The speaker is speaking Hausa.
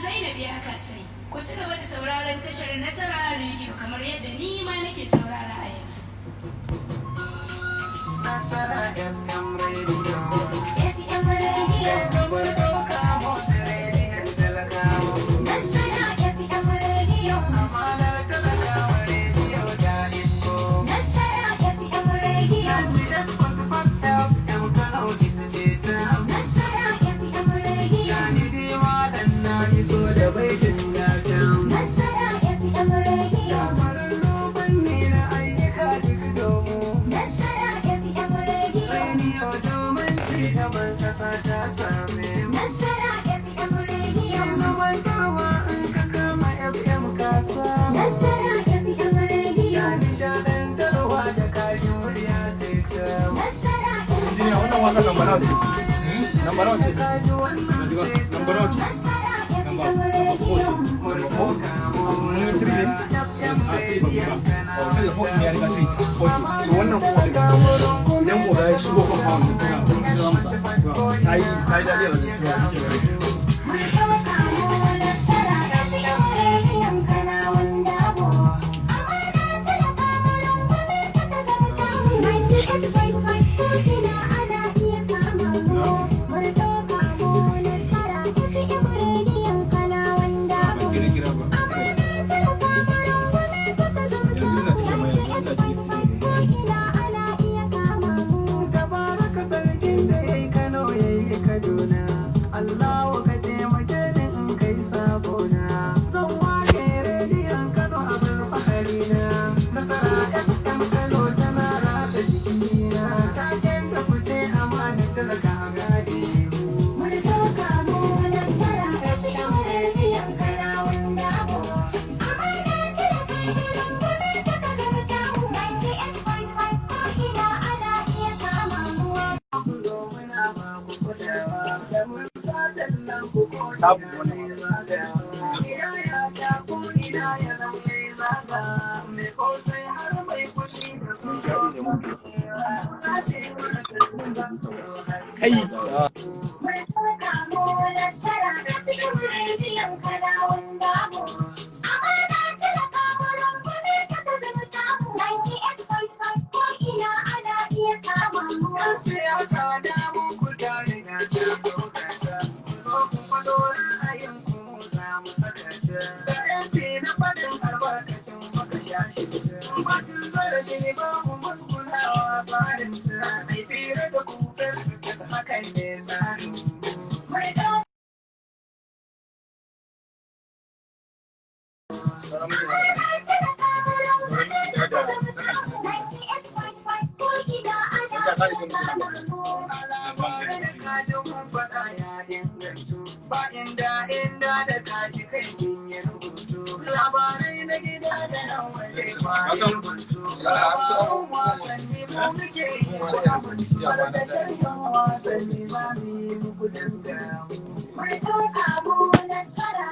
Zainab ya kasai. Ku ci gaba da sauraron tashar Nasara Radio kamar yadda ni ma nake saurara a yanzu. Nasara FM Radio. FM Radio. Kamar ɗauka mota rediyon talakawa. Nasara FM Radio. Amanar talakawa rediyo da isko. Nasara FM Radio. 98.5 FM Kano ita ce ta. Nasara FM Radio. Gani dai malam na iso da baitin gata. Nasara FM Radio. Kwararru fanni na ayyuka duk domin. Nasara FM Radio. Rediyo domin ci gaban ƙasa ta same mu. Nasara FM Radio. Ilmantarwa in ka kama FM ka samu. Nasara FM Radio. Ya nishaɗantarwa da kashin murya sai ta. Nasara Injiniya, wannan waka lamba nawa ce? Lamba nawa ce? Lamba nawa ce? Nasara FM Radio. Lamba four? Mun yi three ne? A three ba mu ba. Oh, sai da four ne ya riga three. Okay. So wannan four din, idan gobe ya shigo compound din, ita za mu sa. Ta yi daɗi a wajen shigo, shi ke Mun ɗauka mu Nasara FM Radio Kanawan Dabo. Amana talaka mu rungume ta ta zama tamu. 98.5 ko ina ana iya kama mu. Mun ɗauka mu Nasara FM Radio Kanawan Dabo. Ban kira kira ba. Amana talaka mu rungume ta ta zama Yanzu ina tamu. cikin mai, yanzu ina cikin 98.5 ko ina ana iya kama mu. Tabaraka sarkin da ya yi Kano ya yi Kaduna. Allahu ka taimake ni in kai sabona. Zan wake rediyon Kano abin faharina. Nasara FM Kano tana ratsa jikina. Taken da kuce amana talaka a gade mu. Mun ɗauka mu Nasara FM Radio Kanawan Dabo. Amana talaka mu rungume ta ta zama tamu. 98.5 ko ina ana iya kama mu. Ku zo muna ba ku kulawa. Da mun sa tallan ku ko Ta ina ne zagawa. Ina ya ta ko ina ya zama zaga. Mai kosai har mai kuɗi da suna ce mana tallan su. Kai! Mun ɗauka mu Nasara FM Radio Kanawan Dabo. Amana talaka mu rungume ta ta zama tamu. 98.5 ko ina ana iya kama mu. Yan siyasa da mun ku tare na ta tsokata. Ku zo ku faɗo ra'ayin ku mu za mu saka ta. Da yanci na faɗin albarkacin baka shashe ta. Bacin zarafi babu musgunawa tsarin ta. Mai fira da ku face to face hakan ne tsarin mu. Mun ɗauka amana talaka mu rungume ta ta zama tamu. 98.5 ko ina ana iya kama mu. Labarai da kaji mun faɗa ya ingantu. Ba inda inda da kaji kai mun yi rubutu. Labarai na gida da na waje ba rubutu. Labarun wasanni mu muke yi muku abinci. Da sharhin wasanni za mu yi muku dangamu. Mun ɗauka mu Nasara